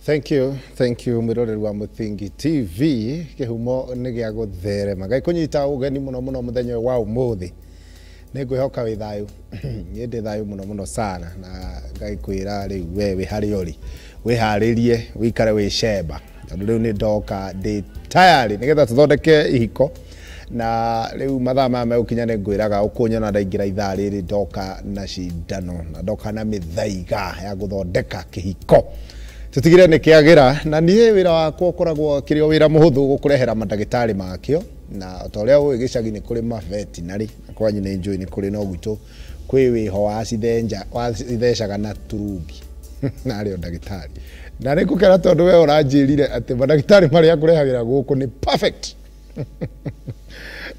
Thank you, thank you mwiroreri wa Muthingi TV. Kihumo nĩ gĩa gũtherema. Ngai kũnyita ũgeni mũno mũno mũthenya ũyũ wa ũmũthĩ. Nĩ ngwĩhoka wĩ thayũ. Niĩ ndĩ thayũ mũno mũno sana, na Ngai kwĩra rĩu we wĩ harĩa ũrĩ wĩharĩrie wĩikare wĩ cemba, tondũ rĩu nĩ ndoka ndĩ tayari nĩgetha tũthondeke ihiko. Na rĩu mathaa maya megũkinya nĩ ngwĩraga ũkũnyona ndaingĩra ithaa rĩrĩ ndoka na cindano na ndoka na mĩthaiga ya gũthondeka kĩhiko. Tutigire nĩ kĩagĩra, na niĩ wĩra wakwa ũkoragwo kĩrĩ o wĩra mũhũthũ gũkũrehera mandagĩtarĩ makĩo. Na ta ũrĩa ũĩ gĩcagi nĩ kũrĩ mavetinarĩ, na kwanyu nĩ njũĩ nĩ kũrĩ, no gwitũ kwĩ wĩho wacithecaga na turungi na arĩ o ndagĩtarĩ. Na nĩ ngũkena tondũ we ũranjĩrire atĩ mandagĩtarĩ marĩa ngũrehagĩra gũkũ nĩ perfect.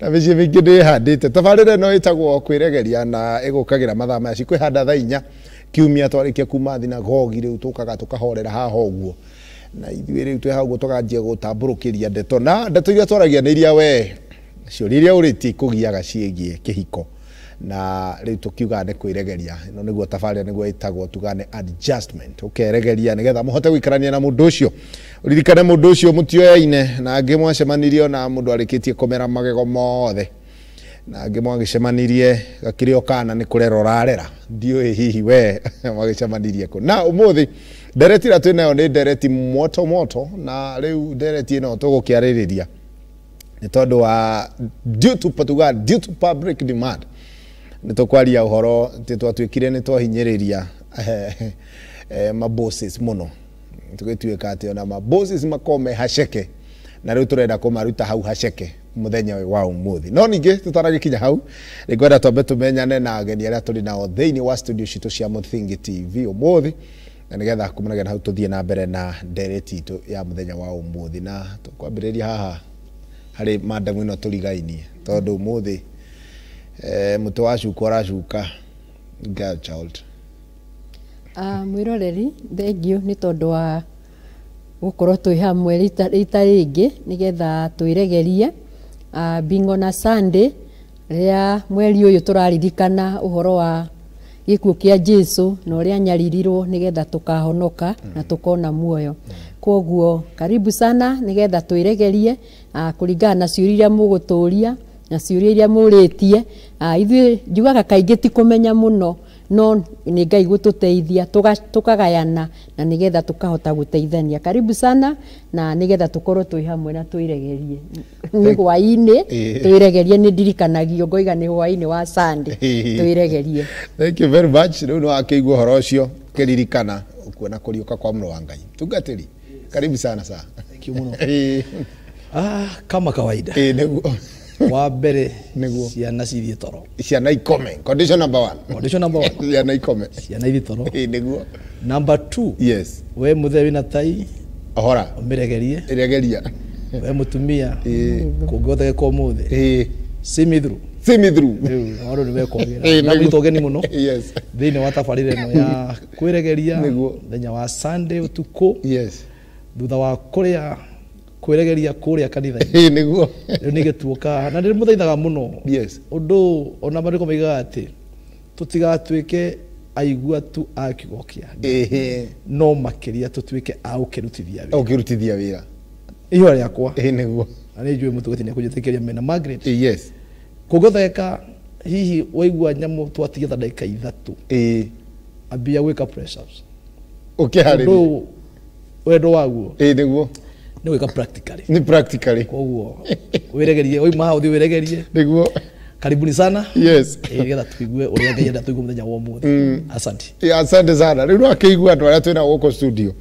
Na mĩciĩ mĩingĩ ndĩhandĩte. Tabarĩra ĩno ĩtagwo kwĩregeria na ĩgũkagĩra mathaa maya cikwĩhanda thaa 4 kiumia twarĩkia kuma thinagogi. Rĩu tũkaga tũkahorera haha ũguo, na ithuĩ rĩu twĩ hau ũguo tũkanjia gũtambũrũkĩria ndeto, na ndeto iria twaragia nĩ iria we ciũria iria ũrĩtie ikũgiaga ciĩgiĩ kĩhiko. Na rĩu tũkiugaga nĩ kwĩregeria, ĩno nĩguo tabarĩra nĩguo ĩtagwo, tugaga nĩ adjustment, ũkeregeria nĩgetha mũhote gũikarania na mũndũ ũcio. Ũririkane mũndũ ũcio mũtioyaine, na angĩ mwacemanirie na mũndũ arĩkĩtie kũmera magego mothe, na angĩ mwagĩcemanirie gakĩrĩ o kana nĩ kũrera ũrarera, ndiũĩ hihi we mwagĩcemanirie kũ. Na ũmũthĩ ndereti ĩrĩa twĩ nayo nĩ ndereti moto moto, na rĩu ndereti ĩno tũgũkĩarĩrĩria nĩ tondũ wa due to tuga due to public demand. Nĩ tũkwaria ũhoro atĩ twatuĩkire nĩ twahinyĩrĩria mabosses mũno, tũgĩtuĩka atĩ ona mabosses makorwo me haceke, na rĩu tũrenda kũmaruta hau haceke mũthenya ũyũ wa ũmũthĩ. No ningĩ tũtaragĩkinya hau, nĩ ngwenda twambe tũmenyane na ageni arĩa tũrĩ nao thĩinĩ wa studio citũ cia Muthingi TV ũmũthĩ, na nĩgetha kumanagia na hau tũthiĩ na mbere na ndereti itũ ya mũthenya wa ũmũthĩ. Na tũkwambĩrĩria haha harĩ madam ĩno tũrigainie, tondũ ũmũthĩ mũtĩ wacuka ũracuka girl child. Mwĩroreri, thengiũ nĩ tondũ wa gũkorwo twĩ hamwe rita rĩngĩ nĩgetha twĩregerie. Being on a Sunday rĩrĩa mweri ũyũ tũraririkana ũhoro wa gĩkuũ kĩa Jesu na ũrĩa anyaririrwo nĩgetha tũkahonoka na tũkona muoyo. Koguo karibu sana nĩgetha twĩregerie kũringana na ciũria iria mũgũtũria na ciũria iria mũrĩtie. Ithuĩ njugaga kaingĩ ti kũmenya mũno, no nĩ Ngai gũtũteithia tũkagayana na nĩgetha tũkahota gũteithania. Karibu sana na nĩgetha tũkorwo twĩ hamwe na twĩregerie. Nĩ hwaĩ-inĩ twĩregerie, nĩ ndirikanagio ngoiga nĩ hwaĩ-inĩ wa Sunday twĩregerie. Thank you very much. Rĩu nĩ wakĩigua ũhoro ũcio ũkĩririkana ũkuona kũriũka kwa mũrũ wa Ngai. Tungatĩri, karibu sana sana. Thank you mũno. Kama kawaida. Nĩguo. Wa mbere, Nĩguo. ciana cithiĩ toro. Ciana ikome. Condition number 1. Condition number 1. Ciana ikome. Ciana ithiĩ toro. Nĩguo. Number 2. Yes. We mũthee wĩna tai, Ohora. ũmĩregerie. Ĩregeria. We mũtumia, kũngĩhotekeka ũmũthĩ. See me through. See me through. Rĩu maũndũ nĩ mekwagĩra. Na Nĩguo. mũnyitwo ũgeni mũno. Yes. Thĩinĩ wa tabarĩra ĩno ya kwĩregeria Nĩguo. mũthenya wa Sunday ũtukũ. Yes. Thutha wa kũrĩa kwĩregeria kũrĩa kanitha-inĩ. Nĩguo. Rĩu nĩ gĩtuoka na ndĩmũthaithaga mũno. Yes. Ũndũ ona maandĩko maigaga atĩ tũtigatuĩke aigua tu a kiugo kĩa Ngai, no makĩria tũtuĩke a gũkĩrutithia wĩra. Ũkĩrutithia wĩra. Ihoya rĩakwa. Nĩguo. Na nĩ njũĩ mũtungati nĩ ekũnjĩtĩkĩria mena Margaret. Yes. Kũngĩhoteka hihi waigua nyamũ twatigia ta ndagĩka 3. Ambia gwĩka press ups. Ũkĩharĩria. Ũndũ wendo waguo. Nĩguo. Nĩ gwĩka practically. Nĩ practically. Koguo wĩregerie, wauma hau ũthiĩ wĩregerie. Nĩguo. Karibuni sana. Yes. Nĩgetha tũigue ũrĩa Ngai enda tũigue mũthenya wa ũmũthĩ. Asante. Asante sana. Rĩu no akĩigua andũ arĩa twĩna gũkũ studio.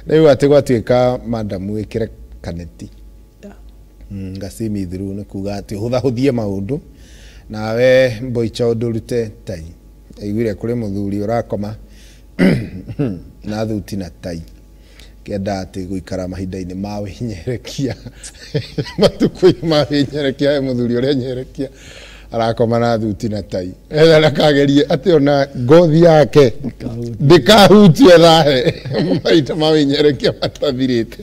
Rĩu atĩ gwatuĩka madam wĩkĩre kaneti. Ngasimi through nĩ kuga atĩ ũhũthahũthie maũndũ. Nawe mboicha ũndũrute tai. Aiguire kũrĩ mũthuri ũrakoma na thuti na tai. Kenda atĩ gũikara mahinda-inĩ ma wĩnyerekia. Matukũ-inĩ ma wĩnyerekia, he mũthuri ũrĩa nyerekia arakoma na thuti na tai. Etha ndakagerie atĩ ona ngothi yake ndĩkahutie thahe mahinda ma wĩnyerekia matathirĩte.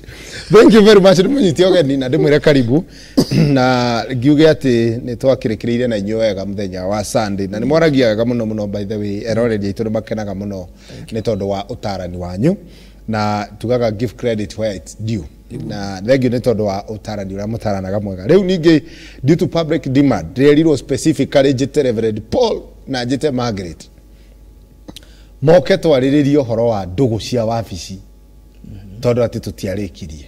Thank you very much. Ndĩmũnyite ũgeni na ndĩmwĩre karibu. Na ngiuge atĩ nĩ twakĩrĩkĩrĩire na inyuĩ wega mũthenya wa Sunday, na nĩ mwaragia wega mũno mũno, by the way, eroreri aitũ nĩ makenaga mũno nĩ tondũ wa ũtarani wanyu. Na tugaga give credit where it's due. Na thengio nĩ tondũ wa ũtarani ũrĩa mũtaranaga mwega. Rĩu ningĩ due to public demand ndĩrerirwo specifically njĩte Reverend Paul na njĩte Margaret moke twarĩrĩrie ũhoro wa ndũgũ cia wabici tondũ atĩ tũtiarĩkirie.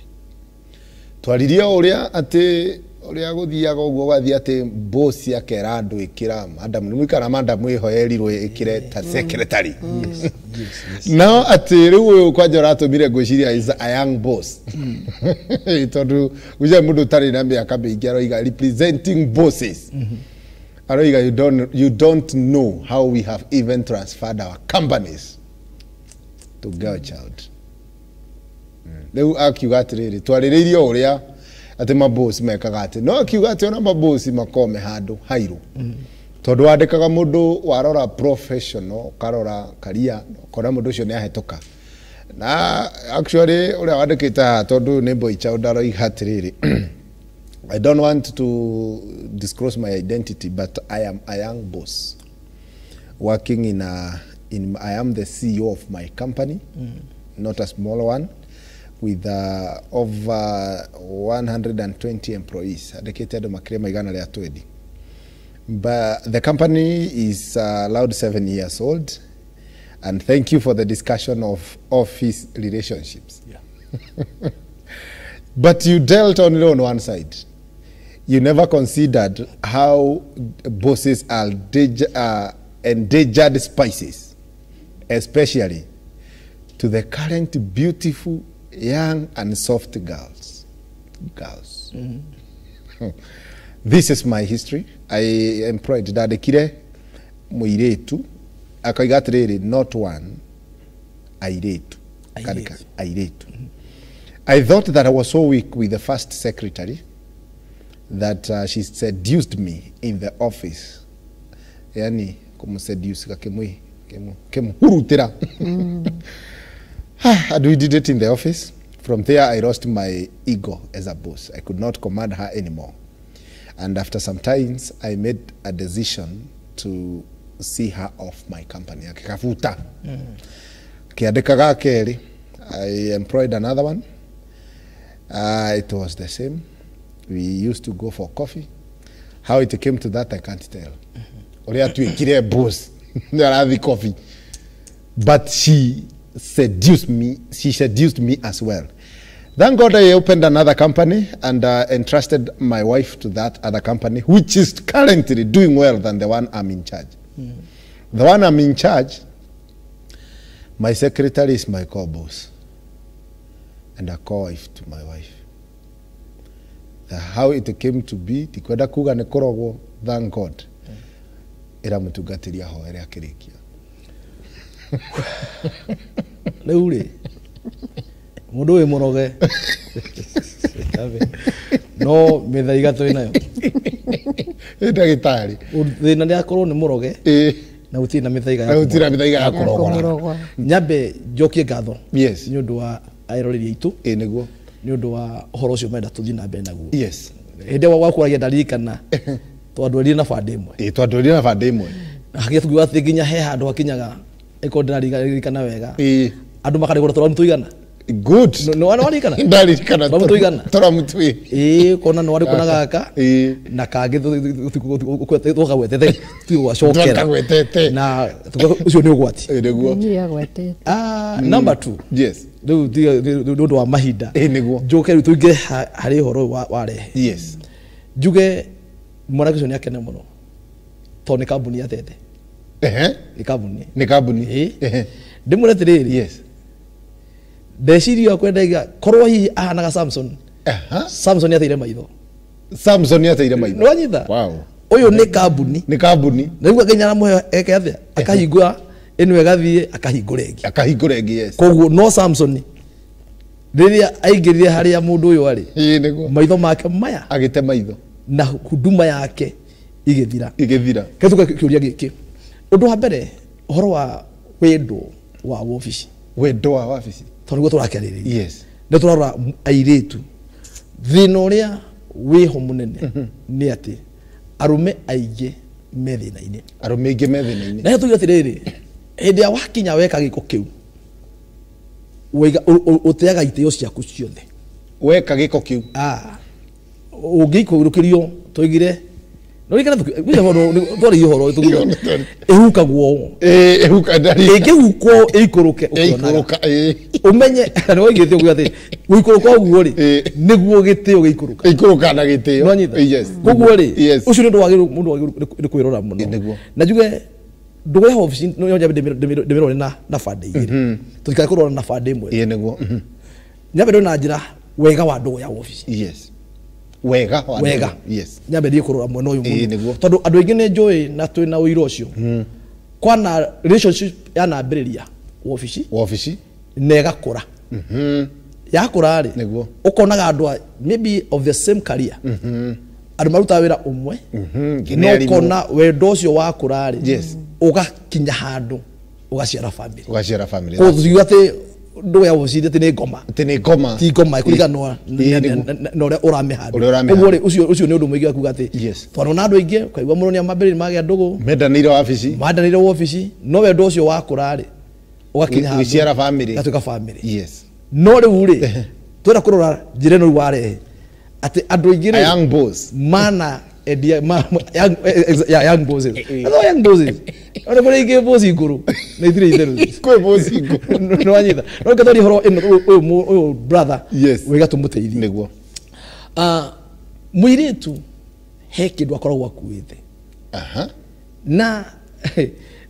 Twaririe ũrĩa atĩ ũrĩa gũthiaga ũguo gwathiĩ atĩ boss akera andũ ĩkĩra madam, nĩ mũikara madam ĩho erirwo ĩkĩre ta secretary. No atĩ rĩu ũyũ kwanja ũratũmire ngwĩciria is a young boss. Tondũ gũtirĩ mũndũ ũtarĩ na mĩaka mĩingĩ aroiga representing bosses. Aroiga you don't know how we have even transferred our companies to girl child. Rĩu akiuga atĩrĩrĩ twarĩrĩirie ũrĩa atĩ mabosi mekaga atĩ no akiuga atĩ ona mabosi makome handũ hairũ tondũ wandĩkaga mũndũ warora professional ũkarora career ũkona mũndũ ũcio nĩ ahĩtũka. Na actually ũrĩa wandĩkĩte haha tondũ nĩ boy child aroiga atĩrĩrĩ I don't want to disclose my identity, but I am a young boss working in I am the CEO of my company, not a small one, with over 120 employees. But the company is allowed 7 years old, and thank you for the discussion of office relationships. Yeah. But you dealt only on one side. You never considered how bosses are endangered species, especially to the current beautiful, young and soft girls. This is my history. I employed Dadekire Muiretu. Akaigatrere, not one. Airetu. Airetu. I thought that I was so weak with the first secretary that she seduced me in the office. Yani, como seduce kemui kemhurutira. And we did it in the office. From there, I lost my ego as a boss. I could not command her anymore. And after some times, I made a decision to see her off my company. Akikafuta. I employed another one. It was the same. We used to go for coffee. How it came to that, I can't tell. Boss. Coffee. But she seduced me. She seduced me as well. Thank God I opened another company and entrusted my wife to that other company, which is currently doing well than the one I'm in charge. The one I'm in charge, my secretary is my co-boss and a co-wife to my wife. How it came to be, tikwenda kuga nĩ kũrogwo, thank God. Ĩra mũtungatĩri ahoere akĩrĩkia. Rĩu rĩ, mũndũ wĩ mũroge no mĩthaiga twĩ nayo. Ĩ ndagĩtarĩ. Thĩna nĩ akorwo nĩ mũroge na gũtirĩ na mĩthaiga ya Na gũtirĩ na mĩthaiga ya kũrogora. Nyambe njokie ngatho. Yes. Nĩ ũndũ wa airoreri aitũ. Ĩ nĩguo. Nĩ ũndũ wa ũhoro ũcio menda tũthiĩ na mbere naguo. Yes. Hĩndĩ ĩrĩa wakwaragia ndarikana twandwarire na bande ĩmwe. Ĩ twandwarire na bande ĩmwe. Hakia tukiuga atĩ nginya he handũ hakinyaga ĩkorwo ndĩraririkana wega. Ĩ. Andũ makarĩgũra tũramu tũigana. Good. No warikana? Ndarikana. Tũramu tũigana? Tũramu twĩ. Ĩ kona nĩ warĩkũ na gaka. Ĩ. Na kangĩ twakagwetete tugwacokera. Twakagwetete. Na ũcio nĩ ũgwati. Ĩ nĩguo. Nĩ agwetete. Number 2. Yes. Rĩu nĩ ũndũ wa mahinda. Ĩ nĩguo. Njoke rĩu tũingĩre harĩ ũhoro ũyũ warehe. Yes. Njuge mwanake ũcio nĩ akene mũno tondũ nĩ kambuni atete. Ehe. Nĩ kambuni. Nĩ kambuni. Ĩ. Ndĩmwĩre atĩrĩrĩ. Yes. Ndeciria kwenda korwo hihi ahanaga Samson. Samson ateire maitho. Samson ateire maitho. Nĩwanyita? Wow. Ũyũ nĩ kambuni. Nĩ kambuni. Na rĩu Ngai aramũhe eke atĩa? Akahingũra ĩno ĩgathiĩ akahingũra ĩngĩ. Akahingũra ĩngĩ, yes. Koguo no Samson rĩrĩa aingĩrire harĩa mũndũ ũyũ arĩ. Ĩ nĩguo. Maitho make maya agĩte maitho na huduma yake igĩthira. Igĩthira. Kĩtuka kĩũria gĩkĩ. Ũndũ wa mbere ũhoro wa wendo wa wabici. Wendo wa wabici. Tondũ nĩguo tũrakĩarĩrĩria. Yes. Nĩ tũrarora airĩtu. Thĩna ũrĩa wĩho mũnene nĩ atĩ arũme aingĩ me thĩna-inĩ. Arũme aingĩ me thĩna-inĩ. Na tuge atĩrĩrĩ, hĩndĩ ya wakinya weka gĩko kĩu Wega uteaga itĩo ciaku ciothe. Weka gĩko kĩu. Ũngĩikũrũkĩrio tũigire no rikana twaririe ũhoro tũgire ĩhukagwo ĩhuka ndari ĩngĩhukwo ĩikũrũke ũkĩonaga ũmenye na waigĩte ũguo atĩ gũikũrũka ũguo rĩ nĩguo gĩtĩo gĩikũrũka ĩikũrũka na gĩtĩo nĩwanyita koguo rĩ ũcio nĩ ũndũ wagĩrĩirwo mũndũ wagĩrĩirwo nĩ kwĩrora mũno na njuge ndũgũ ya obici no nyambe ndĩmĩrore na bande igĩrĩ tũtikae kũrora na bande ĩmwe nĩguo nyambe ndore na njĩra wega wa ndũgũ ya obici yes wega wa wega yes nyambe thiĩ kũrora mwena ũyũ mũno tondũ andũ aingĩ nĩ njũĩ na twĩna ũira ũcio kwana relationship yanambĩrĩria wobici wobici na ĩgakũra yakũra rĩ nĩguo ũkonaga andũ a maybe of the same career andũ marutaga wĩra ũmwe no ũkona wendo ũcio wakũra rĩ ũgakinya handũ ũgaciara family ũgaciara family koguo tũtiuga atĩ ndũgũ ya wobici atĩ nĩ ngoma atĩ nĩ ngoma ti ngoma ĩkũringana na ũrĩa ũramĩhanda koguo rĩ ũcio nĩ ũndũ mũingĩ wa kuga atĩ twanona andũ aingĩ ũkaigua mũno nĩ amambĩrĩria magĩa ndũgũ mendanĩire wabici mandanĩire wabici no wendo ũcio wakũra rĩ ũgakinya handũ ũgĩciara family ũgatuĩka family yes no rĩu rĩ twenda kũrora njĩra ĩno rĩu warehe atĩ andũ aingĩ rĩ young boys mana endia young bosses no young bosses ona kũrĩ ingĩ boss ngũrũ na itirĩ itherũ kwĩ boss ngũrũ nĩ wanyita no reke twarie ũhoro ĩno ũyũ brother wega tũmũteithie nĩguo mũirĩtu he kĩndũ akoragwo akuĩte na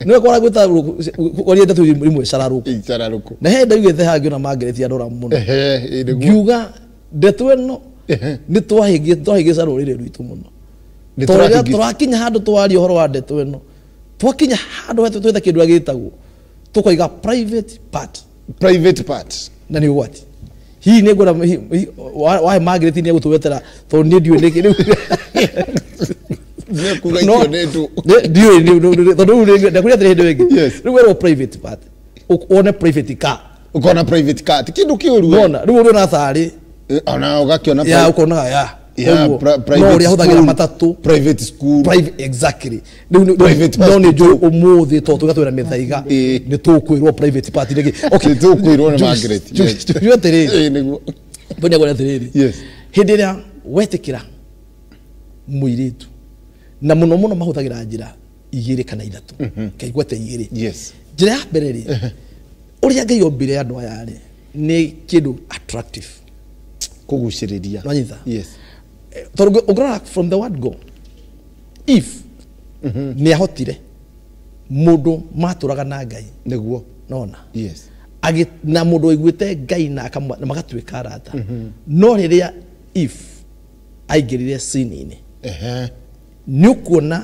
nĩwe kwara gwĩta kwaria ndeto imwe cararũkũ na he ndaugĩte hangĩ ona mangeretie andora mũno ngiuga ndeto ĩno nĩ twahĩngĩca rũrĩrĩ rwitũ mũno tũrakinya handũ twaria ũhoro wa ndeto ĩno twakinya handũ twetha kĩndũ gĩtagwo tũkoiga private part private part na nĩ ũgwati hihi nĩ ngwenda wahe Margaret nĩ egũtũwetera tondũ niĩ ndiũĩ nĩkĩ rĩu ndiũĩ tondũ rĩu ndakwĩra atĩrĩ hĩndĩ ĩngĩ rĩu werwo private part wone private car ũkona private car ti kĩndũ kĩũru wona rĩu ũrĩ ona tharĩ ona ũgakĩona ya ũkonaga ya no ũrĩa ahũthagĩra matatũ private school private exactly rĩu no nĩ njũĩ ũmũthĩ tondũ tũgatwĩra mĩthaiga nĩ tũkwĩrwo private part nĩkĩ okay nĩ tũkwĩrwo nĩ Margaret njuge atĩrĩrĩ nĩguo Tony akwĩra atĩrĩrĩ hĩndĩ ĩrĩa wetĩkĩra mũirĩtu na mũno mũno mahũthagĩra njĩra igĩrĩ kana ithatũ kaigua ta igĩrĩ njĩra ya mbere rĩ ũrĩa Ngai ombire andũ aya rĩ nĩ kĩndũ attractive kũgucĩrĩria nwanyita yes tondũ ũngĩrora from the word go if nĩ ahotire mũndũ matũraga na Ngai nĩguo nona yes na mũndũ waiguĩte Ngai na magatuĩka arata no rĩrĩa if aingĩrire scene-inĩ nĩ ũkuona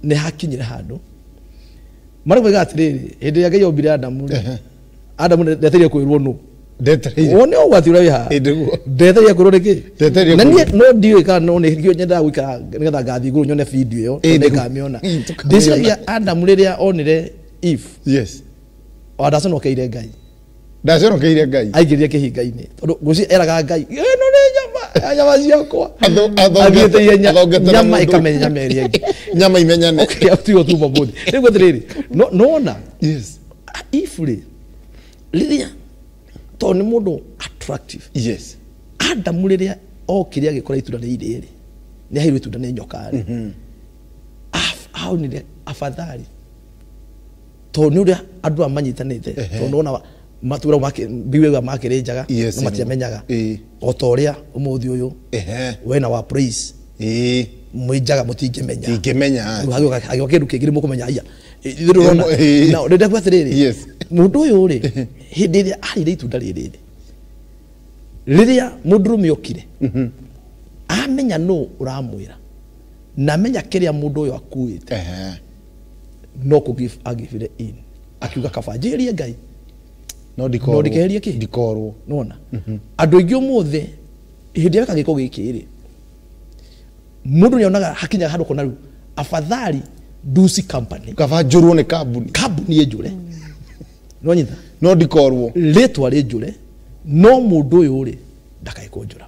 nĩ hakinyire handũ marĩa moigaga atĩrĩrĩ hĩndĩ ĩrĩa Ngai ombire Adamu rĩ Adamu ndetereire kwĩrwo nũ wone ũgwati ũrĩa wĩ haha ndetereire kwĩrwo nĩkĩ na niĩ no ndiũĩ kana no nĩkĩo nyendaga gũikara nĩgetha ngathiĩ igũrũ nyone video ĩyo tondũ nĩngamĩona ndĩciragia Adamu rĩrĩa onire Eve yes ndaconokeire Ngai ndaconokeire Ngai aingĩrire kĩhinga-inĩ tondũ ngwĩciria eraga Ngai ĩno nĩ nyama nyama ciakwa athiĩte nyama ĩkamenya nyama ĩrĩa ĩngĩ nyama imenyane okay tigo tuma mũthĩ rĩu atĩrĩrĩ nona yes Eve rĩ rĩrĩa tondũ nĩ mũndũ attractive yes Adamu rĩrĩa okire agĩkora itunda rĩrĩ rĩ nĩ aheirwo itunda nĩ nyoka rĩ aonire afadhali tondũ nĩ ũrĩa andũ aya manyitanĩte tondũ nĩwona matũra mbiuga makĩrĩ njaga no matiamenyaga o ta ũrĩa ũmũthĩ ũyũ wena wa praise mwĩ njaga mũtingĩmenya tingĩmenya hagĩũka kĩndũ kĩngĩ nĩ mũkũmenya aya ithuĩ ndũrona na ndĩrenda kuga atĩrĩrĩ mũndũ ũyũ rĩ hĩndĩ ĩrĩa arĩire itunda rĩrĩ rĩrĩa mũndũrũme okire amenya nũ ũramwĩra na amenya kĩrĩa mũndũ ũyũ akuĩte no kũ agivire in akiuga kaba njĩrie Ngai no ndikorwo ndikeherie kĩ ndikorwo nona andũ aingĩ ũmũthĩ hĩndĩ ĩrĩa weka gĩko gĩkĩ rĩ mũndũ nĩonaga hakinyaga handũ kona rĩu afadhali nduci company kaba njũrwo nĩ kambuni kambuni ĩnjũre nĩwanyita no ndikorwo rĩtwa rĩnjũre no mũndũ ũyũ rĩ ndakae kũnjũra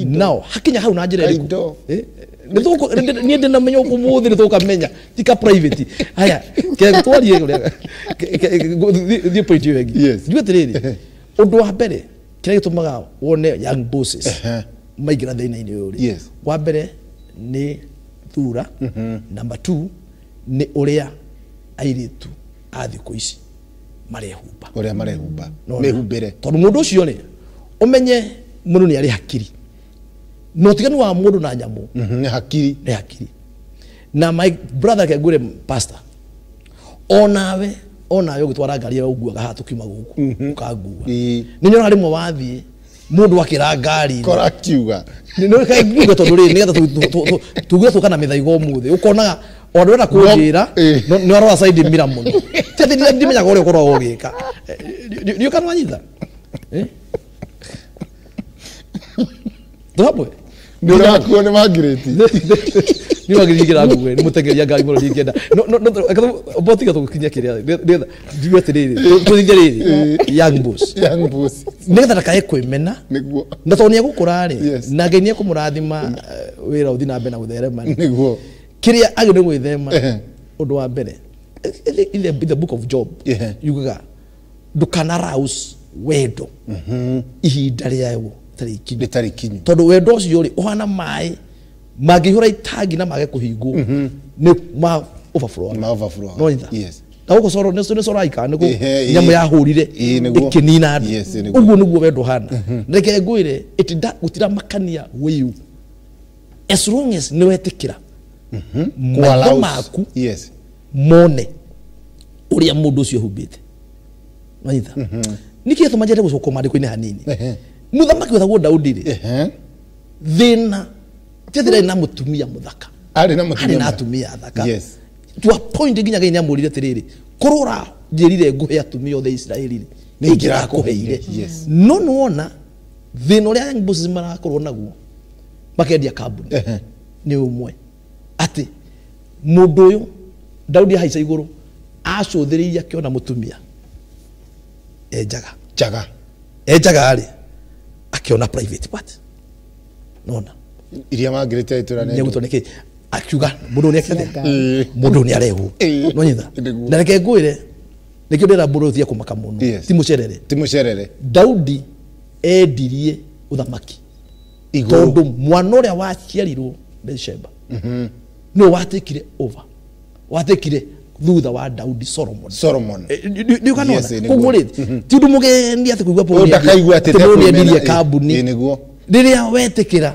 nao hakinya hau na njĩra ĩrĩkũ niĩ ndĩna menya ũmũthĩ nĩ tũkamenya ti ka private haya ke twarie thiĩ point ĩyo ĩngĩ njuge atĩrĩrĩ Ũndũ wa mbere kĩrĩa gĩtũmaga wone young bosses maingĩra thĩna-inĩ ũyũ rĩ, wa mbere nĩ thura, number 2 nĩ ũrĩa airĩtu a thikũ ici marehumba. Ũrĩa marehumba. Mĩhumbĩre. Tondũ mũndũ ũcio rĩ, ũmenye mũndũ nĩ arĩ hakiri. Na ũtiganu wa mũndũ na nyamũ nĩ hakiri. Nĩ hakiri. Na my brother kengwĩre pastor, onawe ũgĩtwara ngari ĩyo ũnguaga haha tũkiuma gũkũ, ũkangua. Nĩ nyonaga rĩmwe wathiĩ mũndũ akĩra ngari. Kora akiuga. Nĩ kaiguga tondũ rĩ nĩgetha tuge tũka na mĩthaiga ũmũthĩ ũkonaga o ndwenda kũnjĩra nĩ warora side mirror mũno. Ti atĩ ndimenyaga ũrĩa ũkoragwo ũgĩka. Nĩ ũkanwanyita? Tũhamwe? Nĩ ũrakuo nĩ Margaret. Nĩ wagĩrĩire kĩrangue nĩ mũtengeria ngari mũno ndingĩenda. No botiga tũgũkinyia kĩrĩa nĩgetha njigue atĩrĩrĩ tũthithie rĩrĩ young boss. Young boss. Nĩgetha ndakae kwĩmena. Nĩguo. Na tondũ nĩegũkũra rĩ na Ngai nĩekũmũrathima wĩra ũthiĩ na mbere na gũtherema. Nĩguo. Kĩrĩa agĩrĩirwo gwĩthema ũndũ wa mbere in the book of Job yugaga ndũkana rouse wendo ihinda rĩayo rĩtarĩ ikinyu. Tondũ wendo ũcio rĩ ũhana maĩ mangĩihũra itangi na mage kũhingwo nĩ ma overflow. Ma overflow. No nyita. Yes. Na gũkũ coro nĩ coro aikara nĩkũ nyamũ yahũrire ĩkĩnina andũ. Ũguo nĩguo wendo ũhana. Reke ngwĩre gũtiramakania wĩyũ as long as nĩ wetĩkĩra maitho maku mone ũrĩa mũndũ ũcio ehumbĩte. Wanyita? Nĩkĩ gĩtũma njende gũcoka maandĩko-inĩ hanini? Mũthamaki wetagwo Daudi rĩ, thĩna ti atĩ ndarĩ na mũtumia mũthaka. Arĩ na mũtumia. Arĩ na atumia athaka. To a point nginya Ngai nĩamũrire atĩrĩrĩ, korwo ũranjĩrire ngũhe atumia othe Isiraeli rĩ, nĩ ingĩrakũheire. No nĩwona thĩna ũrĩa young bosses marakorwo naguo makendia kambuni nĩ ũmwe atĩ mũndũ ũyũ Daudi ahaica igũrũ acũthĩrĩirie akĩona mũtumia enjaga. Njaga. Enjaga rĩ akĩona private part. Nona. Iria Margaret aitũra nĩ. Nĩgũtwo nĩkĩ akiuga mũndũ nĩ akĩte mũndũ nĩ arehwo. No nyitha. Na reke ngwĩre nĩkĩo ndĩra mũndũ ũyũ tiga kũmaka mũno. Ti mũcerere. Ti mũcerere. Daudi endirie ũthamaki. Tondũ mwana ũrĩa waciarirwo Bathsheba nĩwe watekire over. Watekire thutha wa Daudi Solomon. Solomon. Nĩ ũkanona. Koguo rĩ ti ũndũ mũgeni atĩ kũigua Paul ndakaigua atĩ nĩendirie kambuni. Nĩguo. Rĩrĩa wetĩkĩra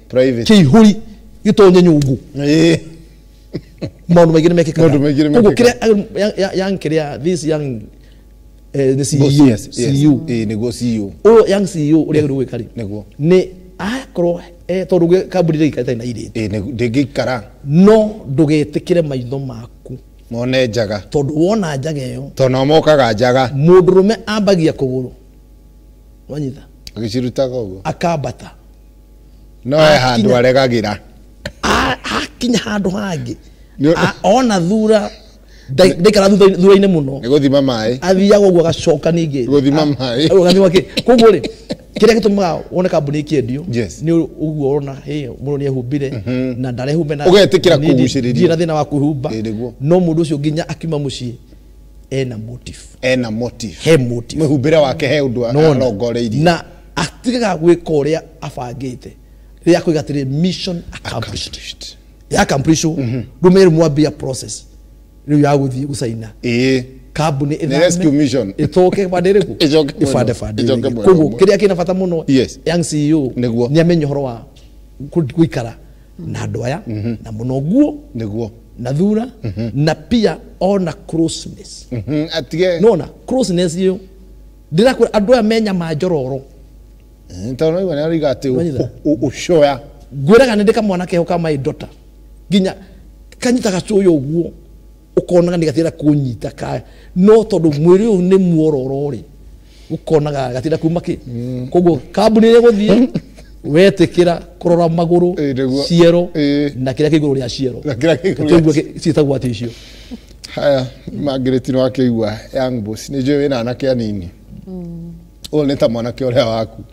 private kĩihũri gĩtonye nyũngũ. Maũndũ maingĩ nĩmekĩkaga. Koguo kĩrĩa young kĩrĩa this young nĩ CEO. CEO. Nĩguo CEO. Ũyũ young CEO ũrĩa agĩrĩirwo gwĩka rĩ. Nĩguo. Nĩ akorwo tondũ kambuni ndĩngĩikara ĩtarĩ na airĩtu. Ndĩngĩikara. No ndũgetĩkĩre maitho maku mone njaga. Tondũ wona njaga ĩyo. Tondũ nao mokaga njaga. Mũndũrũme ambagia kũgũrũ. Wanyita? Agĩcirutaga ũguo. Akambata. No he handũ aregagĩra. Akinya handũ hangĩ. Ona thura ndaikara thura-inĩ mũno. Nĩ gũthima maĩ. Athiaga ũguo agacoka ningĩ. Gũthima maĩ. Agathima kĩ. Koguo rĩ kĩrĩa gĩtũmaga wone kambuni ĩkĩendio nĩ ũguo ũrona mũndũ nĩehumbire na ndarehumbe na ũgetĩkĩra kũgucĩrĩrio. Ndirĩ na thĩna wa kwĩhumba. No mũndũ ũcio nginya akiuma mũciĩ ena motive. Ena motive. He motive. Mwĩhumbĩre wake he ũndũ arongoreirie. Na atigaga gwĩka ũrĩa abangĩte. Rĩrĩa akoiga atĩrĩ mission accomplished. Ya accomplish rũme mwambia process rĩu ya gũthiĩ gũcaina. Kambuni ĩthame. Rescue mission. Ĩtoke bande ĩrĩkũ? Ĩbande bande. Koguo kĩrĩa kĩna bata mũno young CEO nĩ amenye ũhoro wa gũikara na andũ aya na mũno nguo. Nĩguo. Na thura na pia ona closeness. Atige. Nona closeness ĩyo ndĩrakwĩra andũ aya me nyama njororo. Tondũ nĩaigua nĩarauga atĩ ũcoya. Ngwĩraga nĩ ndĩ kamwana keho ka my daughter nginya kanyitaga cũyũ ũguo ũkonaga nĩ gatira kũnyita ka no tondũ mwĩrĩ ũyũ nĩ muororo rĩ ũkonaga gatira kuma kĩ. Koguo kambuni ĩrĩa ĩgũthiĩ wetĩkĩra kũrora magũrũ ciero na kĩrĩa kĩ igũrũ rĩa ciero ciĩtagwo atĩ icio. Haya Margaret nĩ wakĩigua young boss nĩ njũĩ wĩna anake anini. Ũyũ nĩ ta mwanake ũrĩa waku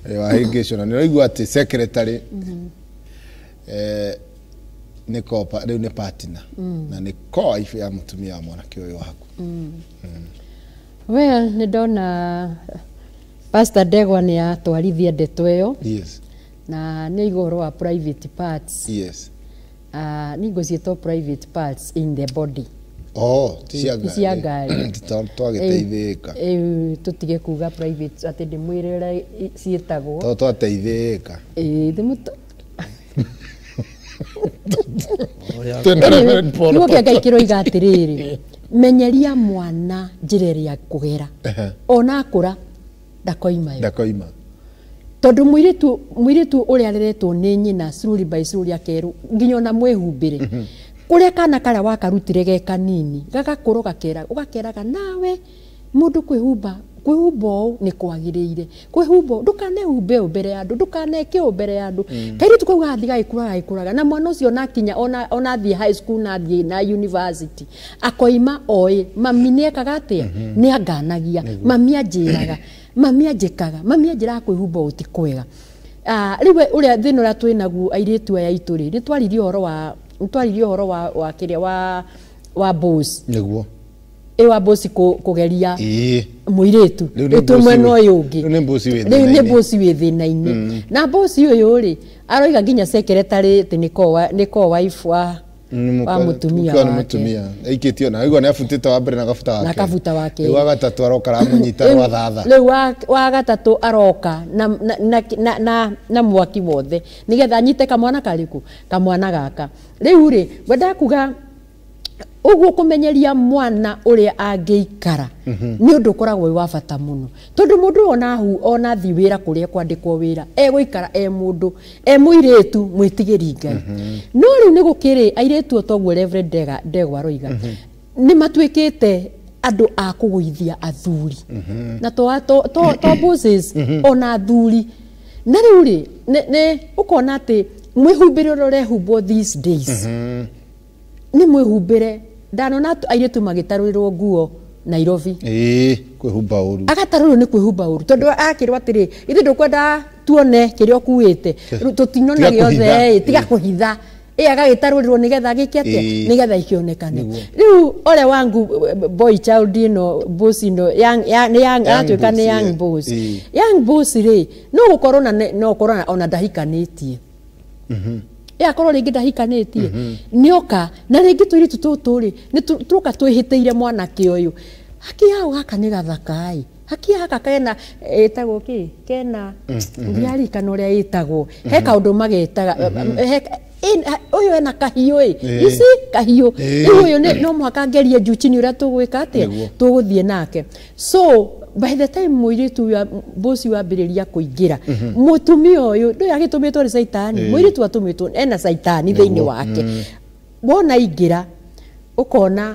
wahĩngĩcwo na nĩ ũraigua atĩ secretary nĩ kopa rĩu nĩ partner na nĩ co-wife ya mũtumia wa mwanake ũyũ waku. Well, nĩ ndona Pastor Ndegwa nĩ atwarithia ndeto ĩyo. Yes. Na nĩ aigua ũhoro wa private parts. Yes. Nĩ ngũciĩtwo private parts in the body. Oh, ti cia Ti cia ngari. Twagĩteithĩka. Tũtige kuga private atĩ ndĩmwĩre ũrĩa ciĩtagwo. To twateithĩka. Kiugo kĩa Ngai kĩroiga atĩrĩrĩ, menyeria mwana njĩra ĩrĩa akũgera, ona akũra ndakoima yo. Ndakoima. Tondũ mũirĩtu ũrĩa areretwo nĩ nyina slowly by slowly akerwo nginya ona mwĩhumbĩre. Kũrĩa kana karĩa wakarutire ge kanini gagakũra ũgakeraga nawe mũndũ kwĩhumba ũũ nĩ kwagĩrĩire, kwĩhumba ndũkanehumbe ũũ mbere ya andũ, ndũkaneke ũũ mbere ya andũ. Kairĩtu kau gathiĩ gagĩkũraga na mwana ũcio onakinya ona athiĩ high school na athiĩ na university akoima oĩ mami nĩekaga atĩa, nĩ anganagia, mami anjĩraga, mami anjĩkaga, mami anjĩraga kwĩhumba ũũ ti kwega. Rĩu ũrĩa thĩna ũrĩa twĩ naguo airĩtu aya aitũ rĩ, nĩ twaririe ũhoro wa kĩrĩa wa boss. Nĩguo. Wa boss kũgeria mũirĩtu ũtũ mwena ũyũ ũngĩ. Rĩu nĩ boss wĩ thĩna-inĩ. Rĩu nĩ boss wĩ thĩna-inĩ. Na boss ũyũ rĩ aroiga nginya secretary atĩ nĩ co-wife wa mũtumia wake. Aikĩtio na aigua nĩ abutĩte wa mbere na gabuta wake. Na kabuta wake. Rĩu wa gatatũ aroka aramũnyita rwa thatha. Rĩu wa gatatũ aroka na mwaki wothe nĩgetha anyite kamwana karĩkũ, kamwana gaka. Rĩu rĩ ngwendaga kuga ũguo kũmenyeria mwana ũrĩa angĩikara nĩ ũndũ ũkoragwo wĩ wa bata mũno, tondũ mũndũ ona athiĩ wĩra kũrĩa kwandĩkwo wĩra egũikara e mũndũ e mũirĩtu mwĩtigĩri Ngai. No rĩu nĩ gũkĩrĩ airĩtu o toguo Reverend Ndegwa aroiga nĩ matuĩkĩte andũ a kũgũithia athuri na to bosses ona athuri. Na rĩu rĩ nĩ ũkona atĩ mwĩhumbĩre ũrĩa ũrehumbwo these days nĩ mwĩhumbĩre. Ndanona airĩtu magĩtarũrĩrwo nguo Nairobi. Kwĩhumba ũru. Agatarũrwo nĩ kwĩhumba ũru tondũ akĩrwo atĩrĩ, ithuĩ ndũkwenda tuone kĩrĩa ũkuĩte, tũtinona gĩothe, tiga kũhitha. Agagĩtarũrĩrwo nĩgetha gĩke atĩa, nĩgetha ikĩonekane. Rĩu ole wangu boy child ĩno boss ĩno aratuĩka nĩ young boss. Young boss rĩ no gũkorwo no gũkorwo ona ndahikanĩtie. Akorwo rĩngĩ ndahikanĩtie nĩoka na rĩngĩ tũirĩtu tũtũ rĩ nĩ tũroka twĩhĩtĩire mwanake ũyũ, haki hau gaka nĩ gathaka ĩ, haki gaka kena ĩtagwo kĩ, kena ndiarikana ũrĩa ĩtagwo, he kaũndũ magetaga ũyũ ena kahiũ ĩ, you see kahiũ rĩu ũyũ no mũhaka ngerie juu chini ũrĩa tũgwĩka atĩa, tũgũthiĩ nake. So by the time mũirĩtu ũyũ bosi wambĩrĩria kũingĩra, mũtumia ũyũ ndũĩ agĩtũmĩtwo nĩ caitani, mũirĩtu atũmĩtwo ena caitani thĩinĩ wake. Wona aingĩra ũkona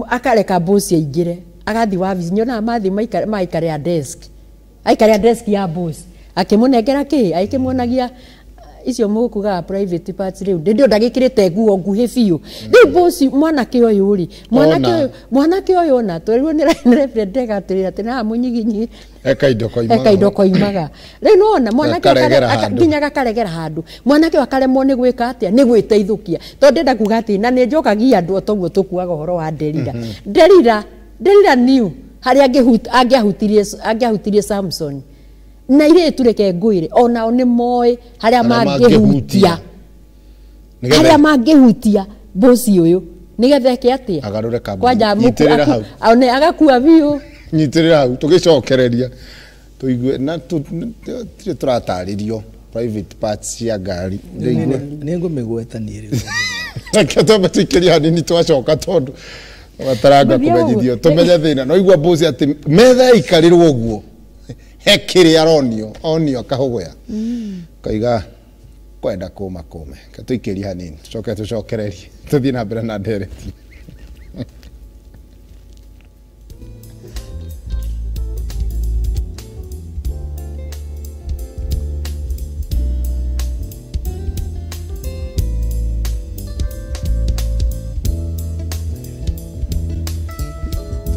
akareka bosi aingĩre, agathiĩ wabici, nyonaga mathiĩ maikarĩra desk, aikarĩra desk ya bosi akĩmũnengera kĩ, akĩmuonagia icio mũkugaga private parts. Rĩu ndĩ ndagĩkĩrĩte nguo nguhĩ biũ. Rĩu bosi mwanake ũyũ rĩ, mwanake ũyũ ona twerirwo nĩ Reverend Ndegwa atĩrĩrĩ atĩ na mũnyiginyi eka indo koimaga. Rĩu nĩwona mwanake nginya gakaregera handũ, mwanake ũyũ akaremwo nĩ gwĩka atĩa, nĩ gwĩteithũkia. Tondũ ndĩrenda kuga atĩ na nĩ njokagia andũ o toguo tũkuaga ũhoro wa Delila. Delila knew harĩa angĩahutirie Samson. Na irĩtu reke ngwĩre onao nĩ moĩ harĩa mangĩhutia, harĩa mangĩhutia bosi ũyũ nĩgetha eke atĩa, agarũre kambuni. Kwanja agakua biũ. Nyitĩrĩra hau tũgĩcokereria tũigue na tũtirĩ tũratarĩrio private parts cia ngari. Nĩ ngũmĩgweta niĩ rĩu. Reke twambe tũikĩrie hanini twacoka tondũ bataranga kũmenyithio tũmenye thĩna. No igua bosi atĩ metha ĩikarĩrwo ũguo he kĩrĩa aronio onio akahũgũya kaiga kwenda kũma kũme. Reke tũikĩrie hanini tũcoke tũcokererie tũthiĩ na mbere na ndereti.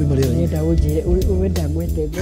Wenda ũnjĩre wenda ngwete ngũ.